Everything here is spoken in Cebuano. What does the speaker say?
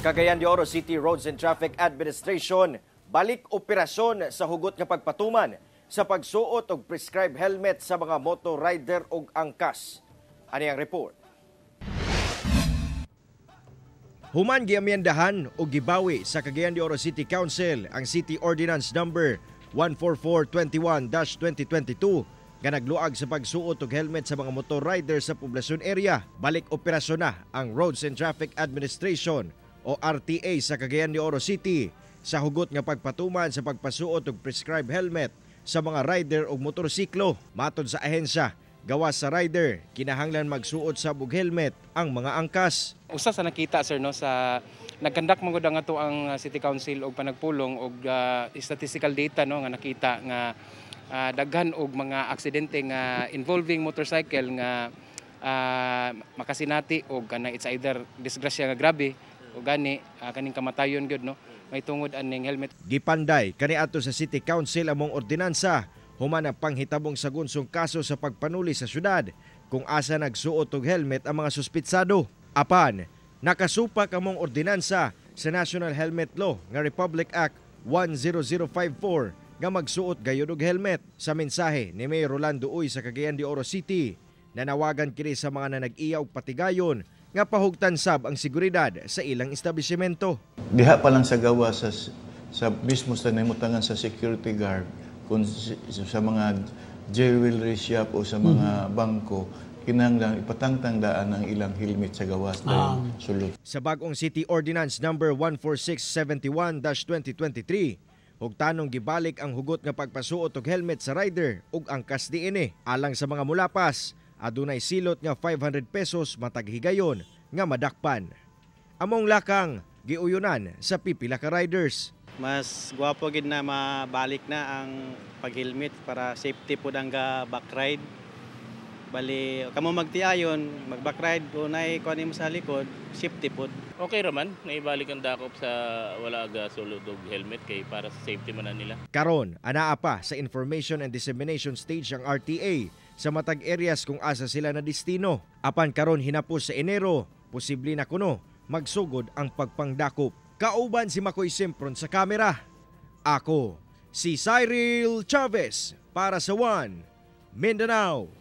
Cagayan de Oro City Roads and Traffic Administration balik operasyon sa hugot nga pagpatuman sa pagsuot og prescribed helmet sa mga motor rider ug angkas. Ani ang report. Human giamyendahan og gibawi sa Cagayan de Oro City Council ang City Ordinance Number 14421-2022 nga nagluag sa pagsuot og helmet sa mga motor rider sa poblasyon area. Balik operasyon na ang Roads and Traffic Administration o RTA sa Cagayan de Oro City sa hugot nga pagpatuman sa pagpasuot og prescribed helmet sa mga rider og motorsiklo. Matod sa ahensya, gawas sa rider, kinahanglan magsuot sa og helmet ang mga angkas. Usa sa nakita, sir, no, sa nagkandak man gud ang ato ang City Council og panagpulong og statistical data, no, nga nakita nga daghan og mga aksidente nga involving motorcycle nga makasinati og kanang it's either disgrasya nga grabe o gani kaning kamatayon gyud, no, may tungod aning helmet. Gipanday kaniadto sa City Council among ordinansa human ang panghitabong sa gunsong kaso sa pagpanuli sa syudad kung asa nagsuot og helmet ang mga suspitsado. Apan, nakasupak among ordinansa sa National Helmet Law nga Republic Act 10054 nga magsuot gayud og helmet. Sa mensahe ni Mayor Rolando Uy sa Cagayan de Oro City, nanawagan kini sa mga nanag-iya og patigayon nga pahugtan sab ang seguridad sa ilang establishmento. Diha pa lang sa gawa sa mismo sa nahimutangan sa security guard kung sa mga jewelry shop o sa mga bangko, kinahanglan ipatangtang daan ang ilang helmet sa gawas dahil sulod. Sa bagong City Ordinance Number 14671-2023, hugtanong gibalik ang hugot nga pagpasuot og helmet sa rider ug angkas diini. Alang sa mga mulapas, adunay silot nga 500 pesos matag higayon nga madakpan. Among lakang giuyunan sa pipila ka riders. Mas gwapo gid na mabalik na ang pag-helmet para safety pud ang ga back ride. Bali kamo magtiayon, mag back ride kung naay kuan nimo sa likod, safety pud. Okay raman, naibalik ang dakop sa wala ga sulod og helmet kay para sa safety man na nila. Karon, anaa pa sa information and dissemination stage ang RTA sa matag areas kung asa sila na destino. Apan karon hinapos sa Enero, posible na kuno magsugod ang pagpangdakop. Kauban si Makoy Sempron sa kamera. Ako, si Cyril Chavez para sa One Mindanao.